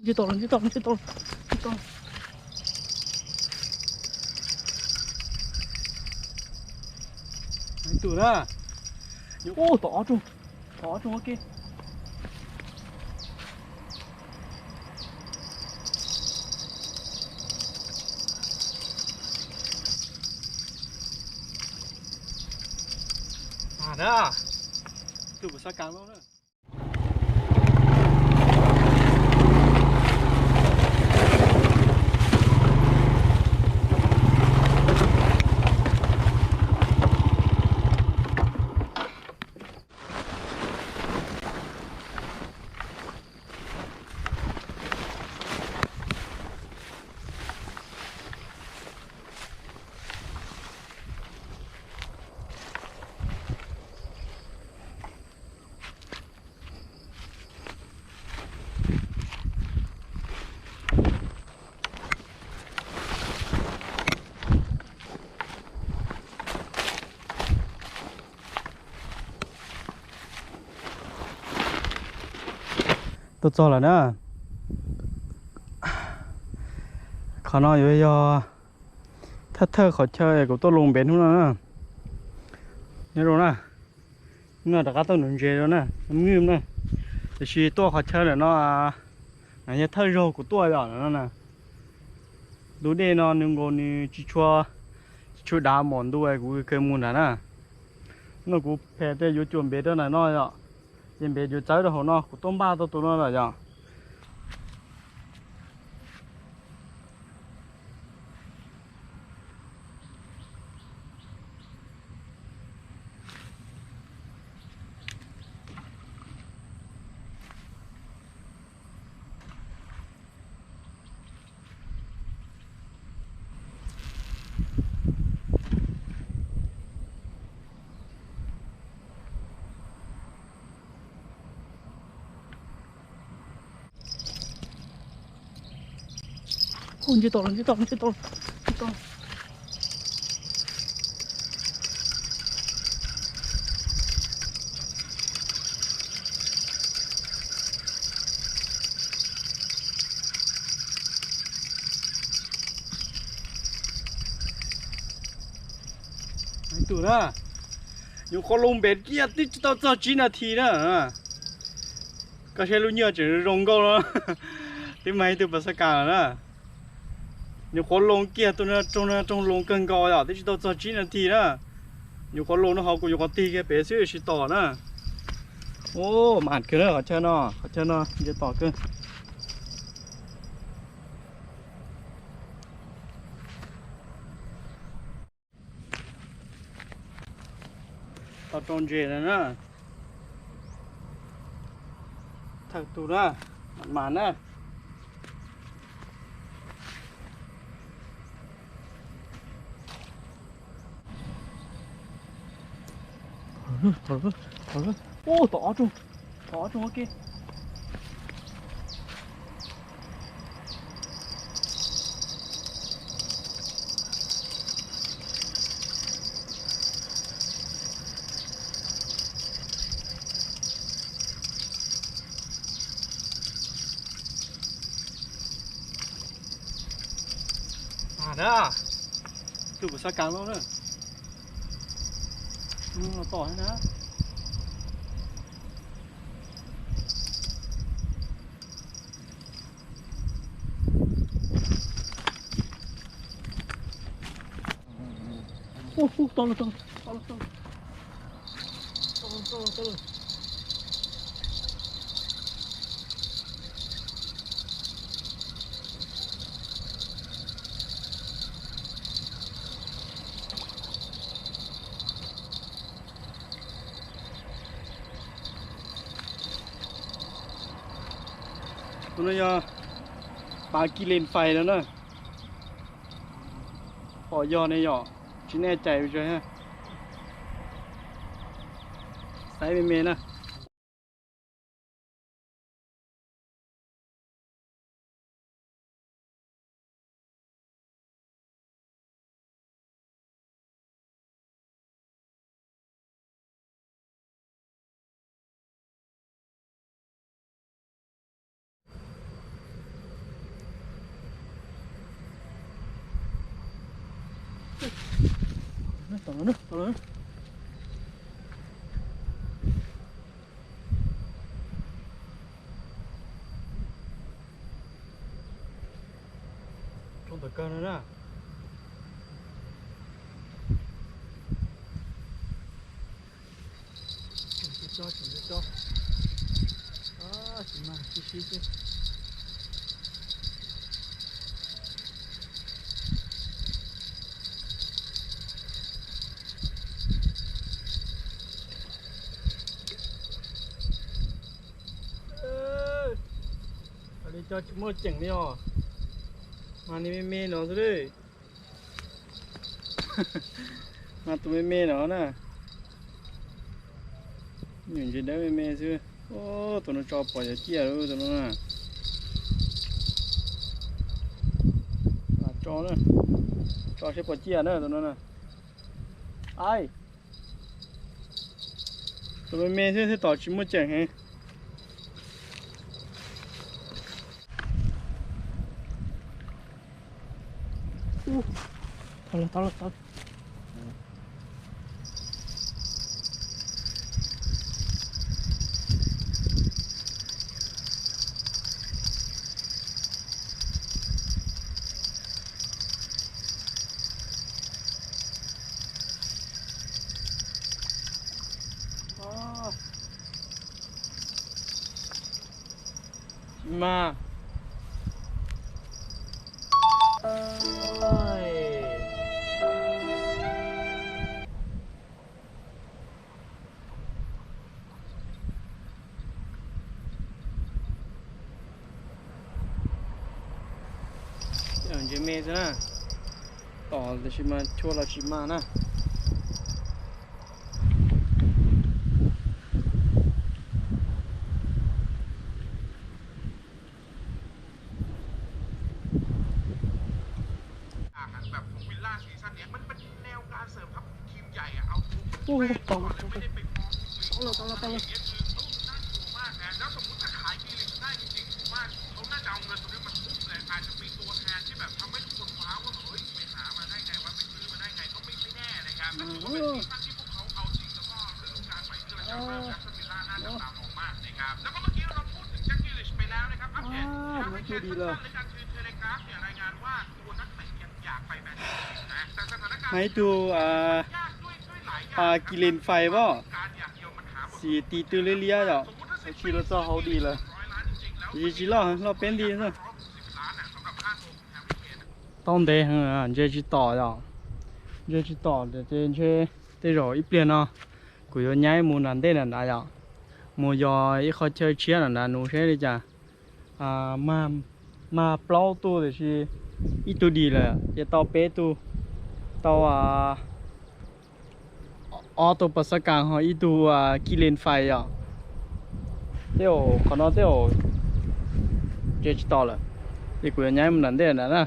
Ntsib tau lawm, ntsib tau lawm, ntsib tau lawm, ntsib tau lawm. Ib tug na. Ub, tom ob rooj, tom ob rooj ua ke. A na, tus kuv xav kas no na. Tuaj txog lawm na. Qhov no yuav yog thawj thawj qhov chaw kuv tuaj loo npe hnub no na. Nyob zoo na, hnub no rov qab tuaj nuv ntses rau na, ngwj na. Tiam sis tuaj qhov chaw ntawm no yog thawj zaug kuv tuaj yom no na. Ntug dej no nws nkaus nws tsis tshua, tsis tshua dav mom ntu kuv kawg mus nrad na. No kuv phem tej yuav cuam npev rau ntawm no yom. Ces npev yuav txawb rau hauv no, kuv tuaj npaj tau tus no lawm yom. Ub, ntsib tau lawm, ntsib tau lawm, ntsib tau lawm, ntsib tau lawm. Ib tug na, nyuam qhuav loo npev kiag twb tsis tau txog tsib nas this na. Koj saib lub nyuag tseem zoo nkauj no, twb mag ib tug pas xab kas lawm na. Nyuam qhuav loo kiag tus no roog, roog loo kawg nkaus yom, twb tsis tau txog tsib nas this na. Nyuam qhuav loo no hauv kuv nyuam qhuav tig kiag pem xwb tsis tom na. Ub, mas kawg na qhov chaw no, qhov chaw no ntses tom kawg. Tau rau ntses na na. Thawj tug na, mas na. Ub, tom ob rooj, tom ob rooj ua ke. A na, tus kuv xav kas no na. Tom na. Ub, ub, tau lawm, tau lawm, tau lawm, tau lawm. Tus no yog pas kis len fais no na. Pom yog ne yom, tsis nej cais, xaiv me me na. Tom no, tom no. Rau ntawm kawg no na. Tsis tso, tsis tso. Tsis mag, sib sib xwb. Ua li cov tsis muaj ceem li os, mas nws me me no xwb. Mas tus me me no na, nyuam ntses dawb me me xwb. Tus no tso pom yov ciaj lawm tus no na. Tso, tso seb pom ciaj na tus no na. Ai, tus me me xwb, thiab tom tsis muaj ceem heev. Tsis mag. Ntses me xwb na, tom tiam sis mas chua los tsis mag na. Hais tus Kylian Mbappé pom, xim tis twg liab liab yom, tsis los txog hauv dim lawm. Tsis, tsis loj, loj peb nti xwb. Tau ntev heev ntses tsis tom yom, ntses tsis tom ces ntshe tej zaum ib pliag no kuv yuav nyaib mus nram ntej nram nrad yom, mus yos ib qhov chaw tshiab nram nrad nws seb li cas. Mag plaub tug tiam sis ib tug dim lawm ces tau peb tug, tau ob tug Pom Xab Kas ho ib tug Kylian Mbappé yom. Tej zaum qhov no tej zaum ntses tsis tom lawm, ces kuv yuav nyaib mus nram ntej nrad na.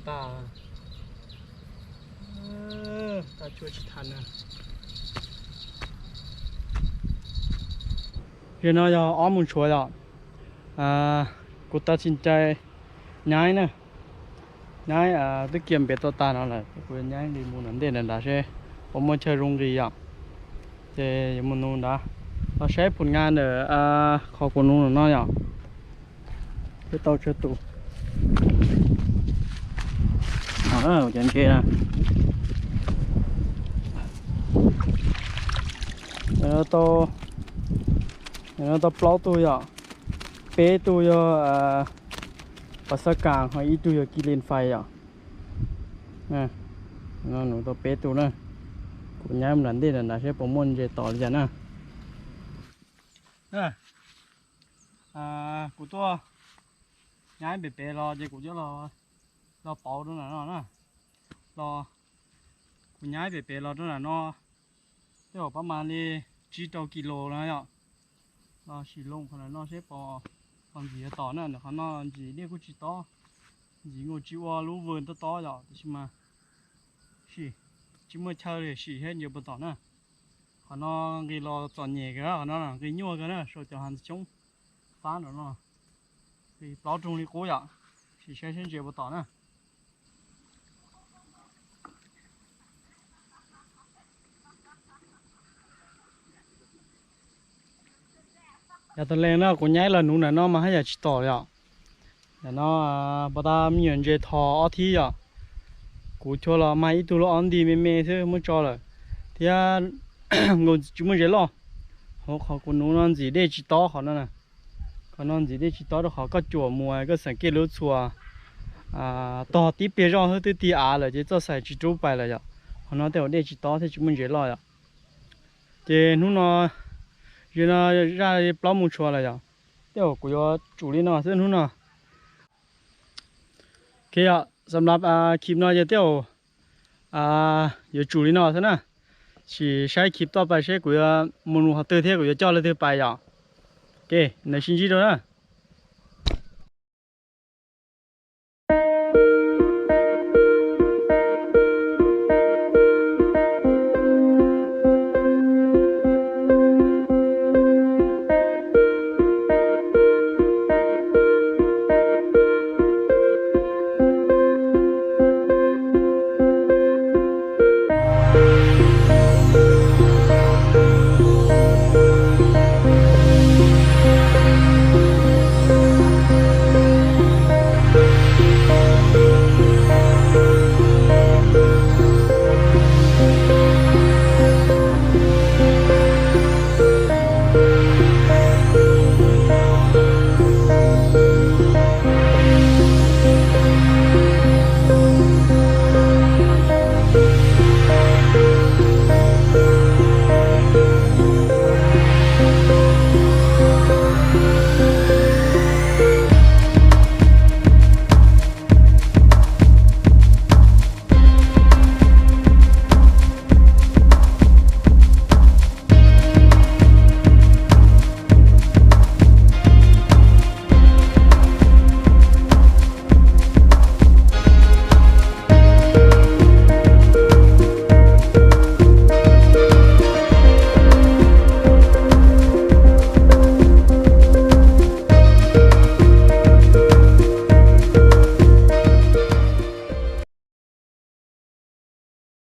Tag, tag tsuag tsis tag na. Zaum no yog ob moos tshuav yom. Kuv tau tsis cai nyaib na, nyaib twb kiag npem tau tag no lawm, kuv nyaib nqis mus nram ntej nram nrad seb puas muaj chaw zoo nqis yom. Ces yuav mus nus nrad, los saib phum nqa ntawm qhov kuv nus no yom. Peb tau tsawg tus. Cov ntses na, tau plaub tug yom. Peb tug yog pas xab kas, ho ib tug yog ki len fais yom. Nus tau peb tug na. Kuv nyaib mus nram ntej nram nrad seb puas muaj ntses tom li cas na. Kuv tuaj nyaib pem pem los ces kuv coj los pauv rau nram no na. Los kuv nyaib pem pem los rau nram no, tej zaum pab mas li tsib rau kis lus no yom. Los sim loo qhov nram no seb puas, puas ntxim yuav tom na. Ntawm qhov no ntxim dej kuj tsis tob, ntxim nkaus tsis ua lub vwm tob tob yom, tiam sis mas sim, tsis muaj chaw li, sim seb ntses puas tom na. Qhov no nqis los txom nyem kawg, qhov no nqis nyuaj kawg na, sau cov hav ntxwv xyoob fab nram no. Nqis plaub roog li qub yom, sim saib seb ntses puas tom na. Yog tas leej no kuv nyaib los nuv nram no mas haj yam tsis tom li os. Nram no pas tas me nyuam ntses thos ob thib yom. Kuv chua los mag ib tug lub ob nti me me xwb muab tso lawm, thiab nkaus tsis muaj ntses loj. Hauv qhov kuv nuv no ntxim dej tsis tob qhov no. Qhov no ntxim dej tsis tob rau qhov koj cuam mus koj xeem kej lub txhua tog tib pliag zoj xwb twb tig av lawm ces txoj xais tsis rub pais lawm yom. Qhov no tej zaum dej tsis tob thiab tsis muaj ntses loj yom. Ces hnub no, zaum no zaj plaub moos tshuav lawm yom. Tej zaum kuv yuav tsum li no xwb hnub no. Ok yom, xam lav khip no ces tej zaum yuav tsum li no xwb na. Sim saib khip toj pais seb kuv yuav mus nus qhov twg thiab kuv yuav coj leej twg pais yom. Ok, ntawd sib ntsib rau na.